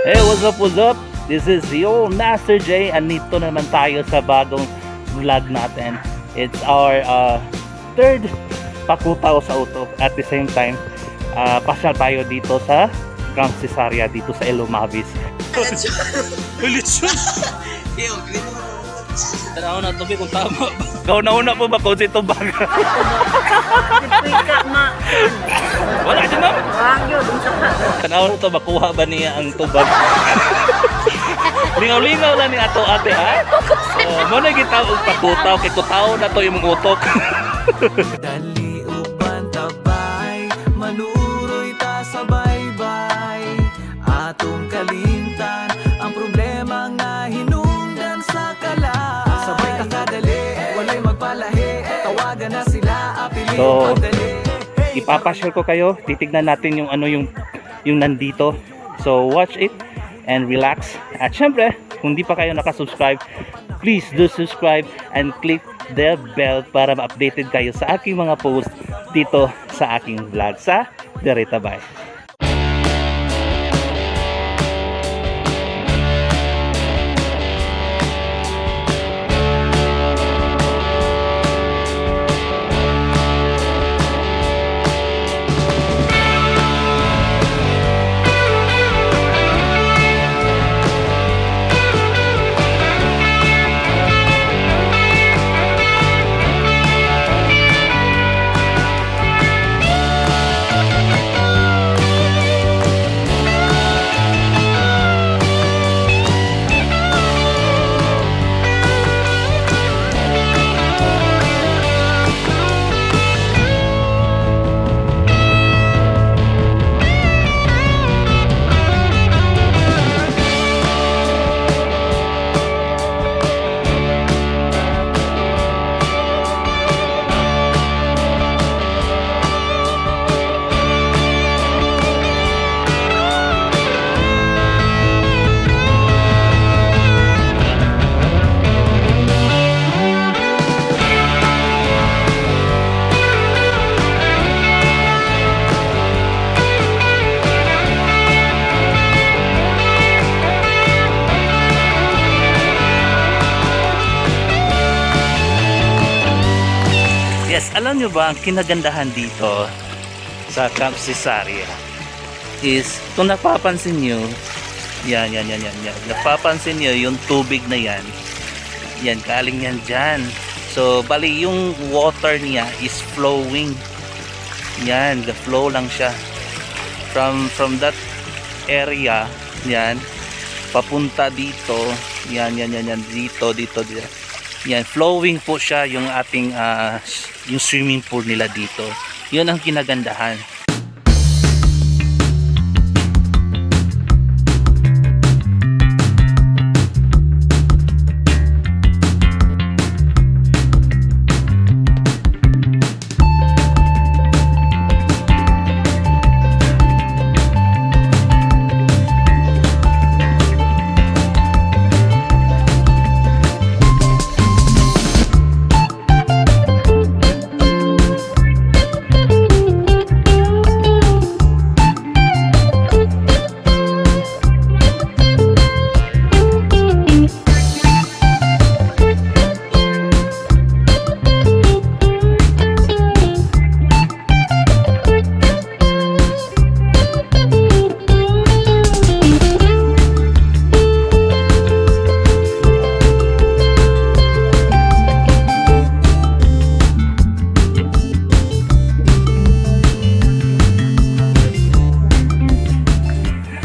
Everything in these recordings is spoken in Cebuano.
Hey, what's up, what's up? This is your Master J and nito naman tayo sa bagong vlog natin. It's our third pakutaw sa utok. At the same time, pasyal tayo dito sa Camp Cesaria dito sa Ilomavis. Lechon! Tanaw na tubig kung tama ba. Ikaw na una po ba kung si tubag? Siyempre ka ma. Wala di ma'am. Wag yun, unsa ka. Tanaw na to, makuha ba niya ang tubag? Lingaw-lingaw lang ni ato ate ha? Oh, mo na gitaw og pakutaw kay kutaw na to imong utok. Dali uban tabay, manuroy ta sa baybay. Atong kalimtan ang problema nga hinungdan sa kalaan. Sabay ta kadali, walay magpalahi. Tawagan na sila, apili So, pagdali. Ipapashare ko kayo, titignan natin yung ano yung nandito. So watch it and relax. At syempre, kung di pa kayo nakasubscribe, please do subscribe and click the bell para ma-updated kayo sa aking mga post dito sa aking vlog sa Derita Bay. Yes, alam nyo ba ang kinagandahan dito sa Camp Cesaria is kung napapansin nyo, yan, yan, yan, yan, yan. Napapansin nyo yung tubig na yan. Yan, galing yan dyan. So, bali yung water niya is flowing. Yan, the flow lang siya. From that area, yan, papunta dito, yan, yan, yan, yan, dito, dito, dito. Yan, flowing po siya yung ating yung swimming pool nila dito. Yun ang kinagandahan.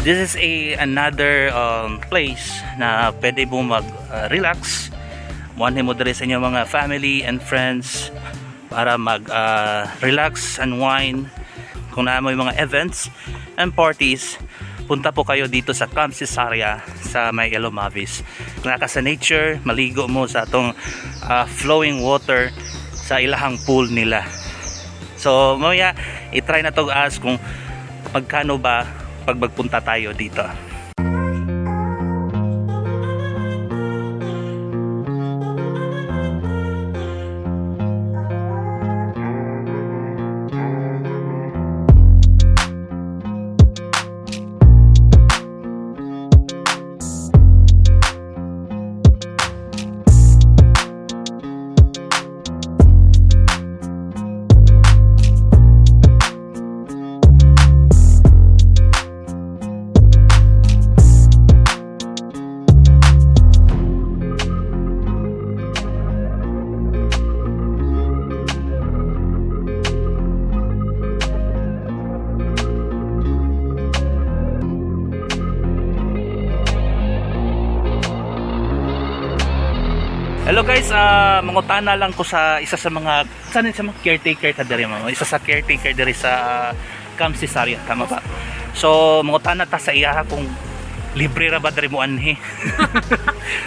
This is a another place na pwede mo mag relax. Muanhi mo diri sa inyong mga family and friends para mag relax and wine. Kung naa mo yung mga events and parties, punta po kayo dito sa Camp Cesaria sa may Ilomavis. Kung naa ka sa nature, maligo mo sa atong flowing water sa ilahang pool nila. So, mamaya i-try na to ask kung magkano ba pag magpunta tayo dito. Hello guys, mangutana lang ko sa isa sa mga saan sa mga caretaker ka diri, ma'am? Isa sa caretaker diri sa Camp Cesaria, tama ba? So mangutana ta sa iya kung libre ra ba diri mo anhi.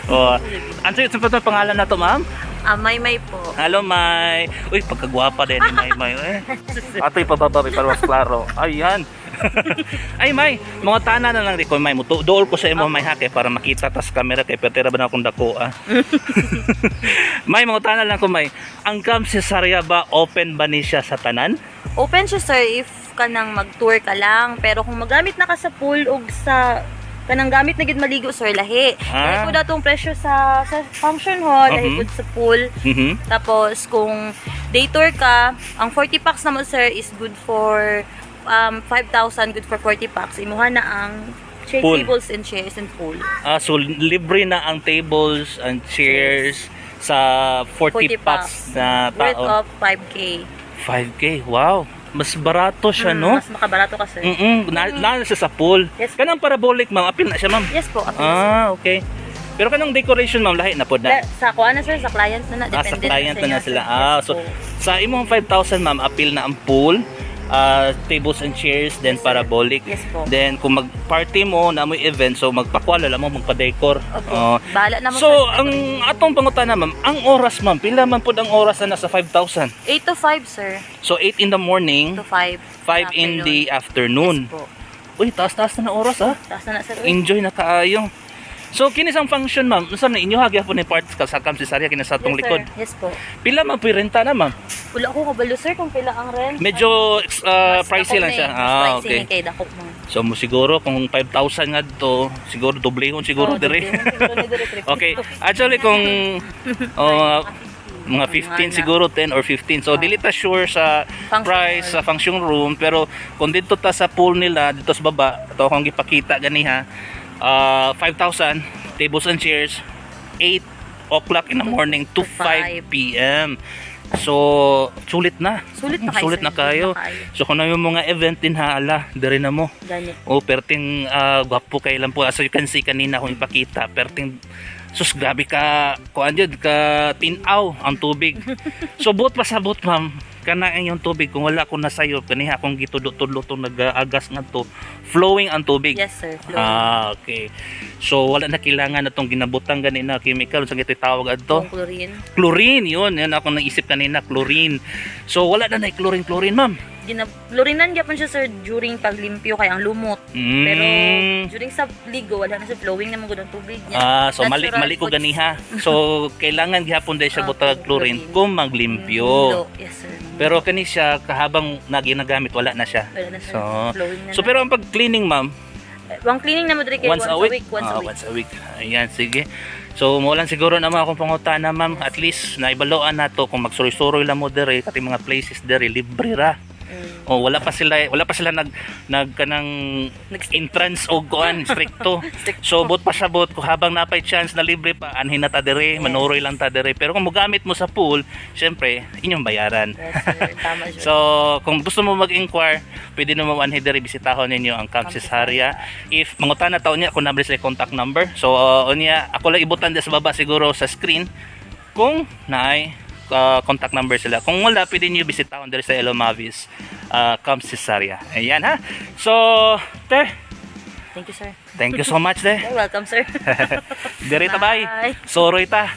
Oh, ano sa pangalan na to, ma'am? Ah, may po. Hello, May. Uy, pagkagwapa din ni May May. Eh. Ato'y pababa, para mas klaro. Ayan. Ay, May, mga tana na lang di ko, May. Dool ko sa imo, May, ha, kay para makita tas camera kay petera ba na akong dako, ah. May, mga tana lang ko, May. Ang Camp Cesaria ba, open ba ni siya sa tanan? Open siya, sir, if kanang mag-tour ka lang. Pero kung magamit na ka sa pool og sa kanang gamit na gid maligo, sir, lahi. Ah. Lahi po datong presyo sa function hall, lahi pud sa pool. Tapos kung day tour ka, ang 40 packs naman, sir, is good for 5,000, good for 40 packs. Imuha na ang chair, Pool. tables and chairs and pool. Ah, so libre na ang tables and chairs sa 40, 40 packs na Worth tao. of 5K. 5K, wow. Mas barato siya, no? Mas makabarato ka, sir. Na siya sa pool. Yes. Kanang parabolic, ma'am. Apil na siya, ma'am. Yes po, apil. Ah, okay. Pero kanang decoration, ma'am, lahi na po na. Sa kuha na, sir, sa client na na. Ah, sa Depende client na, sa na inyo, sila. sir. Ah, Yes so po. sa imong 5,000, ma'am, apil na ang pool, tables and chairs, then Yes, sir. parabolic. Yes po. Then kung mag-party mo, na mo event, so magpakwala lang mo, magpa-decor. Opo. Oh. Bahala na mo, So, sir. ang atong pangutana, ma'am, ang oras, ma'am, pila man pud ang oras na nasa 5,000? 8 to 5, sir. So, 8 in the morning, 8 to 5. 5 in the afternoon. Yes po. Uy, taas-taas na na oras, ah. Taas na na, sir. Uy. Enjoy na kaayo. So kini sang function, ma'am, unsa na inyo gyapon ni parts ka sa Camp Cesaria kini sa atong Yes, likod. sir. Yes po. Pila man puy renta na, ma'am? Wala ko kabalo, sir, kung pila ang rent. Medyo Mas pricey dako lang na siya. eh. Mas Ah, pricey okay. ni kay dako mo. So mo siguro kung 5,000 nga to, siguro doblehon siguro Oh, dire. doblehon siguro ni dire, triple. Okay. Actually kung mga 15 Mga siguro, 10 or 15. So dili ta sure sa Function price hall. sa function room, pero kung dito ta sa pool nila dito sa baba, ito akong gipakita ganiha, 5,000 tables and chairs, 8 o'clock in the morning to To 5 5 p.m. So sulit na. Sulit na kayo, Sulit sir. na kayo. Sulit na kayo. So kung ano yung mga event din ha, ala, diri na mo. Gani. O perting gwapo kay lang po. As you can see kanina kung ipakita, perting sus grabe ka kuan jud ka tinaw ang tubig. So buot pa sa buot, ma'am, kana ang iyong tubig kung wala ko nasayop kaniha akong gitudlo-tudlo tong nag-agas ngadto, flowing ang tubig. Yes, sir. Flow. Ah, okay. So wala na kailangan na tong ginabutang gani na chemical sa gito'y tawag adto. Yung chlorine. Chlorine yun, yun ako naisip kanina, chlorine. So wala na na chlorine chlorine, ma'am. Gina chlorinan gyapon siya, sir, during paglimpyo kay ang lumot. Pero during sa ligo, wala na sa flowing naman gud ang tubig niya. Ah, so mali Natural mali ko foods. ganiha. So kailangan gihapon dahil siya Ah, butag chlorine chlorine. kung maglimpyo. Yes, sir. Pero kani siya kahabang na ginagamit wala na siya. Wala na, sir. So, Flowing na so na. pero ang pag-cleaning, ma'am, Eh, ang cleaning naman diri kay once a week. Once a Ah, week. once a week. Ayan, sige. So mo lang siguro na mga akong pangutana, ma'am. At least naibaloan nato kung magsuroy-suroy lang mo diri pati mga places diri libre ra. Oh, wala pa sila nag nag kanang entrance og kuan stricto. Stricto. So bot pa sa bot ko habang napay chance na libre pa anhin na ta diri, manuroy lang ta diri. Pero kung mogamit mo sa pool, syempre inyong bayaran. Yes, sir. Tama, sir. So, kung gusto mo mag-inquire, pwede na mo anhi diri bisitahon ninyo ang Camp Cesaria. If mangutana taon niya kung nabre sila contact number. So, unya ako lang ibutan di sa baba siguro sa screen kung naay contact number sila. Kung wala, pwede niyo bisitahon diri sa Elomavis, Camp Cesaria. Ayan ha. So, te, Thank you, sir. thank you so much, te. You're welcome, sir. Diri ta bay. Bye. Soroy ta.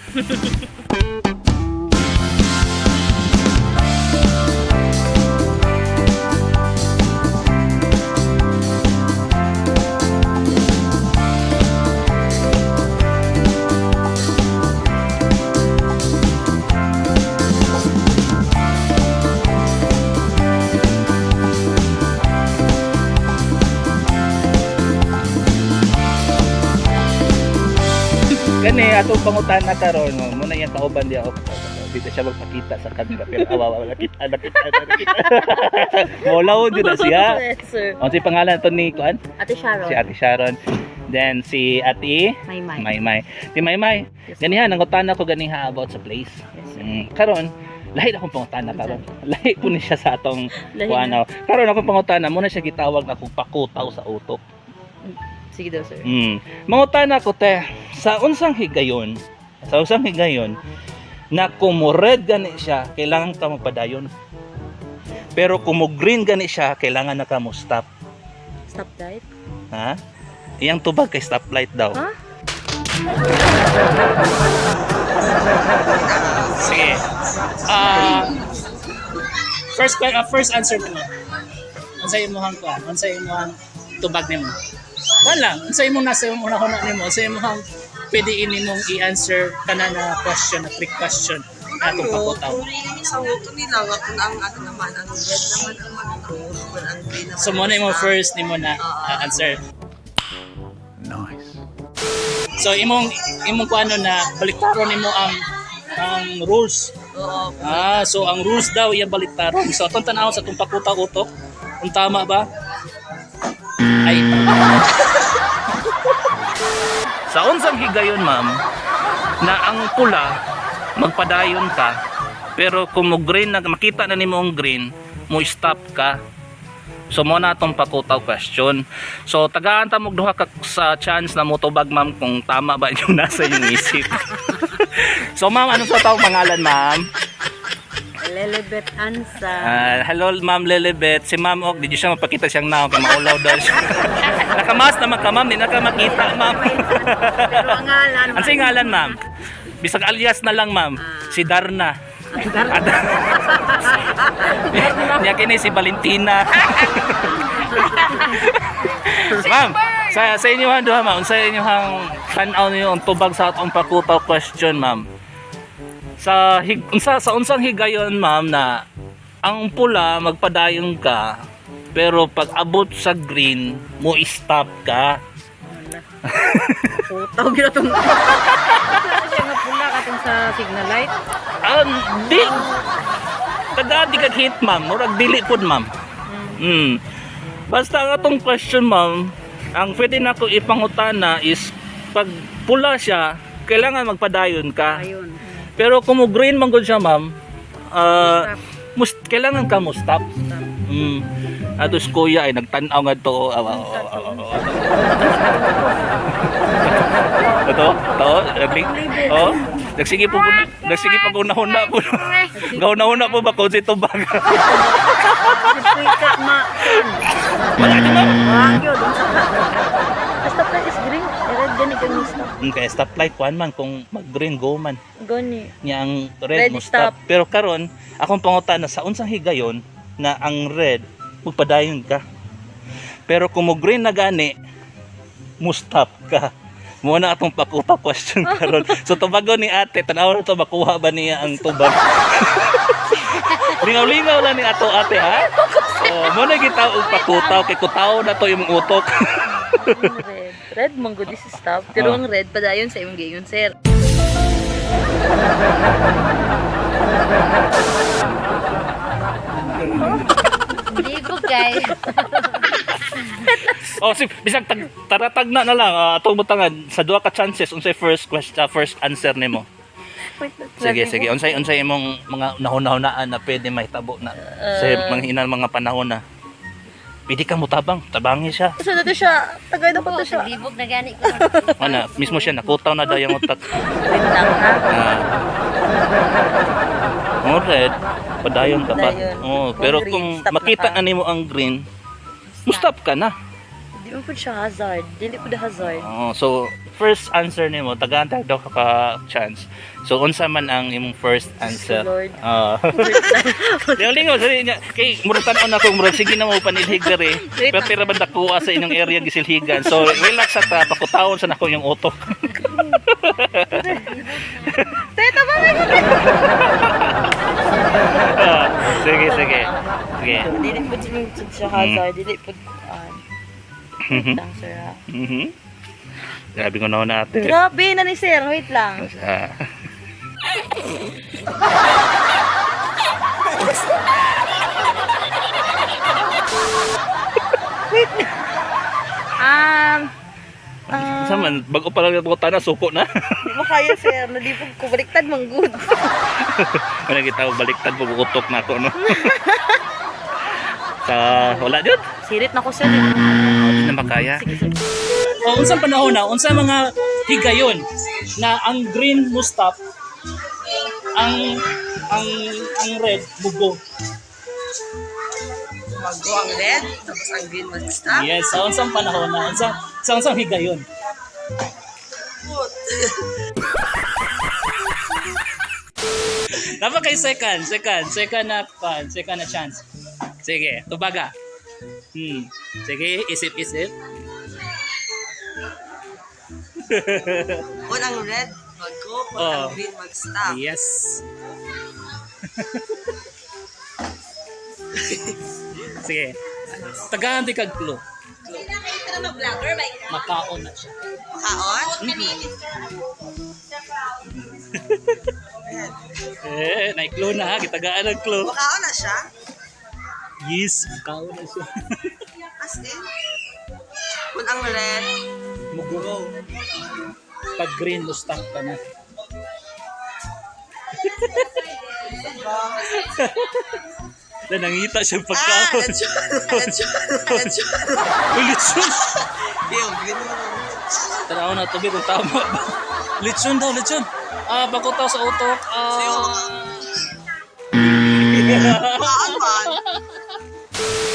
Gani atong pangutana karon no, muna iyang kauban di ako. Dito siya magpakita sa camera pero awa wala kita nakita nakita. Molaw jud na siya. Yes, sir. Ang si pangalan to ni kuan? Ate Sharon. Si Ate Sharon. Then si Ate Maymay. Maymay. Si Maymay. Yes. Ganiha nangutana ko ganiha about sa place. Yes, sir. Karon lahi na akong pangutana karon. Lahi po ni siya sa atong Lahi kuan. na. Oh. Karon akong pangutana muna siya gitawag na akong pakutaw sa utok. Sige daw, sir. Mangutana ko te, sa unsang higayon Sa unsang higayon na kung mo red gani siya, kailangan ka magpadayon. Pero kung mo green gani siya, kailangan na ka mo stop. Stop light? Ha? Iyang tubag kay stoplight daw. Ha? Sige. First answer mo. Unsa imong kuan? Unsa imong tubag nimo? Wala. Unsa imong nasa imong una-una nimo? Unsa imong pwede ini mong i-answer kana na question, na trick question na atong pakutaw. Kung sa wuto nila, wa kung ang ano naman, ang red naman ang mag-go, kung ang green naman. So mo na imong first nimo na answer. Nice. So imong imong kuano na baliktaron nimo ang rules. Oo. So ang rules daw iya baliktaron. So atong tan-awon sa atong pakutaw utok. Kung tama ba? Ay, Sa unsang higayon, ma'am, na ang pula magpadayon ka, pero kung mo green na makita na nimo ang green, mo stop ka. So mo na atong pakutaw question. So tagaan ta mo duha ka sa chance na motobag, ma'am, kung tama ba yung nasa inyong isip. So ma'am, ano sa tawag pangalan, ma'am? Lelebet Ansa. Ah, hello ma'am Lelibet. Si ma'am Og, di siya mapakita siyang naong kay maulaw daw siya. Nakamas naman ka, ma'am, di na ka makita, ma'am. Pero ang ngalan. Ano sa ngalan, ma'am? Bisag alias na lang, ma'am. Si Darna. Niya kini si Valentina. Ma'am, sa inyo han duha, ma'am, sa inyo hang tan-aw niyo ang tubag sa atong pakutaw question, ma'am. Sa unsang higayon, ma'am, na ang pula magpadayon ka pero pag abot sa green mo stop ka. Putaw gina tong. Siya nga pula katong sa signal light. Di taga di ka hit, ma'am, murag dili pod, ma'am. Basta ang atong question, ma'am, ang pwede na ko ipangutana is pag pula siya, kailangan magpadayon ka. Ayun. Pero kung mo green man gud siya, ma'am, kailangan ka mo stop. Atos kuya ay nagtan-aw nga to. Ah, ah, ah, ah, ah. Ito, to, nagli. Oh, nagsige po una-una po. Gauna-una po ba kung si tubag. Puy ka ma. Wala di, ma'am. Wag yun. Stop light is green. Red gani kang stop. Kaya stoplight kuan man kung mag-green go man. Gani. Nya ang red, Red mo stop. stop. Pero karon akong pangutana sa unsang higayon na ang red magpadayon ka. Pero kung mo green na gani, mo stop ka. Mo na atong pakuta question karon. So tubagon ni ate, tan-aw na to makuha ba niya ang tubag? Lingaw-lingaw lang ni ato ate ha. Oh, mo na gitaw og pakutaw kay kutaw na to imong utok. Red. Red man gud is stop. Pero ang red padayon sa imong gayon, sir. Ligo, guys. Oh, si bisag taratag na na lang atong butangan sa duha ka chances unsay first question, first answer nimo. Sige, sige. Unsay unsay imong mga nahuna-hunaan na pwede mahitabo na sa mga inang mga panahon na pwede ka motabang, tabangi siya. So na to siya. Tagay na ko to siya. Libog na gani ko. Ana, mismo siya nakutaw na daw yung utak. Wait lang ha. Ah. Oh, red, padayon ka pa. Padayon. Oh, Kung pero green, kung stop na makita ka. na nimo ang green, mo stop ka na. Di mo pud siya hazard. Dili pud hazard. Oh, so first answer nimo, tagaan tag daw ka ka chance. So unsa man ang imong first answer? Lord. Ah. Lingaw sa niya kay murag tan-aw na ko murag sige na mo panilhig diri. Wait Pero lang. tira ba nakuha sa inyong area gisilhigan. So relax sa ta pakutaon sa nako yung utok. Teta ba may Ah, sige, sige. Sige. Dili pud siya hazard. Dili pud wait lang, sir ha. Grabe ko na natin. Grabe na ni sir. Wait lang. Ah. Um, Sa man, bago pa lang yung na, suko na. di mo kaya, sir. Nalipog ko. Baliktad man good. Wala kita baliktad po utok na ako, no? Sa, wala yun. Sirit na ko, sir. Hindi na makaya. Sige, sir. O unsang panahon na, unsa mga higayon na ang green mo stop, ang red mo go? Mag-go ang red, tapos ang green mag-stop. Yes, sa unsang panahon na, sa unsang higayon. Put. Dapat kay second na chance. Sige, tubaga. Sige, isip-isip. Kung ang red mag-go, kung Oh. ang green mag-stop. Yes. Sige. Tagaan di kag clue. Makaon na siya. Makaon? Eh, na-clue na ha. Gitagaan ang clue. Makaon na siya? Yes, makaon na siya. As in? Kung ang red, Mugo. Pag green, mo stop ka na. Na nangita siya ah, pagkaon. lechon, lechon, lechon. Uy, lechon! Yung green mo. Tanaw na tubig kung tama ba. Lechon daw, lechon. Ah, bakutaw sa utok. Ah. Makaon man.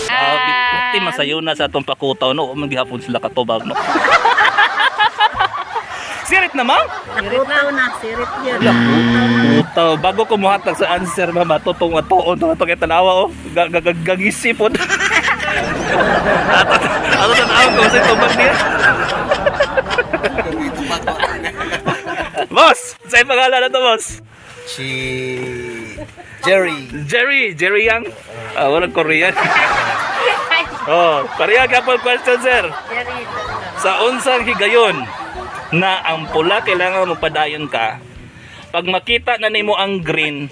Ah, biti masayo na sa atong pakutaw no, man gihapon sila katubag no. Sirit na, ma'am? Sirit na, sirit yun. Putaw, bago ko muhatag sa answer, ma'am, ato tong atuon to ato kay tanawa oh. Gagisipon. Ato ato tanawa ko sa tubag niya. Boss, sa pangalan na to, boss? Si Jerry. Jerry, Jerry Yang. Ah, walang Korean. Oh, pareha ka po question, sir. Jerry. Sa unsang higayon na ang pula kailangan mo padayon ka. Pag makita na nimo ang green,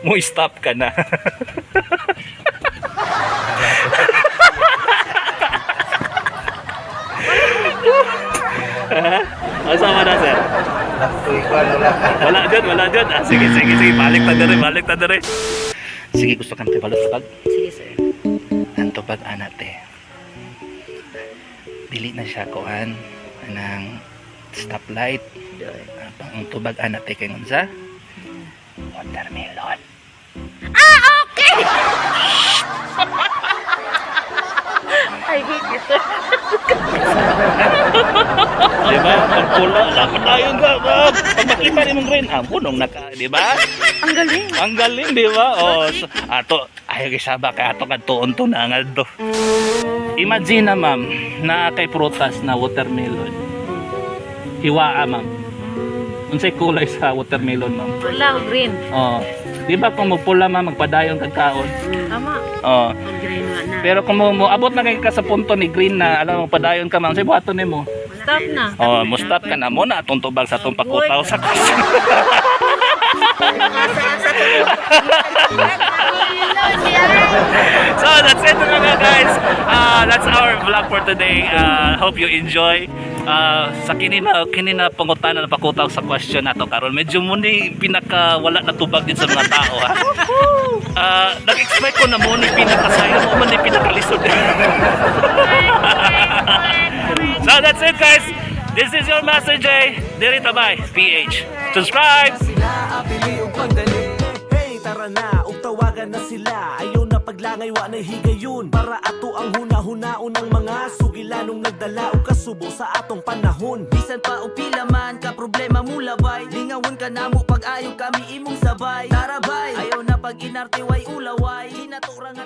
mo stop ka na. Ha? Asa na, sir? Wala dyan, wala dyan. Ah, sige, sige, sige. Balik ta dere, balik ta dere. Sige, gusto kang tibalot sa bag? Sige, sir. Ang tubag anate. Dili na siya kuan anang stoplight. Ang tubag anate kay unsa? Watermelon. I hate you, sir. Di ba? Pag pula, dapat tayo ka. Pag makita ni mong green, ah, punong naka, di ba? Ang galing. Ang galing, di ba? Oh, so, ato, ayaw isaba kay ato kadtuon to na to. Imagine na, ma'am, na kay prutas na watermelon. Hiwaa, ma'am. Unsay kulay sa watermelon, ma'am? Pula o green. Oh. Di ba kung mupula, ma'am, magpadayon kag kaon? Tama. Oh. Pag green nga na. Pero kung mo abot na kay ka sa punto ni green na, alam mo padayon ka, ma'am, say buhaton nimo. Stop na. Oh, mo stop ka na mo na atong tubag sa atong pakutaw sa kusina. So that's it mga guys. That's our vlog for today. Hope you enjoy. Sa kini na pangutana na pakutaw sa question nato karon. Medyo muni pinaka wala na tubag din sa mga tao ha. Nag-expect ko na muni pinakasayo mo man ni pinakalisod. So that's it, guys. This is your Master J. Diri Tabay PH. Subscribe. Sila apili og pagdali. Hey, tara na, ug tawagan na sila. Ayaw na paglangay, wa na higayon. Para ato ang huna-hunaon ng mga sugilanong nagdala og kasubo sa atong panahon. Bisan pa og pila man ka problema mo labay. Lingawon ka namo pag ayaw kami imong sabay. Tarabay, ayaw na pag inarte way ulaway. Hinatura nga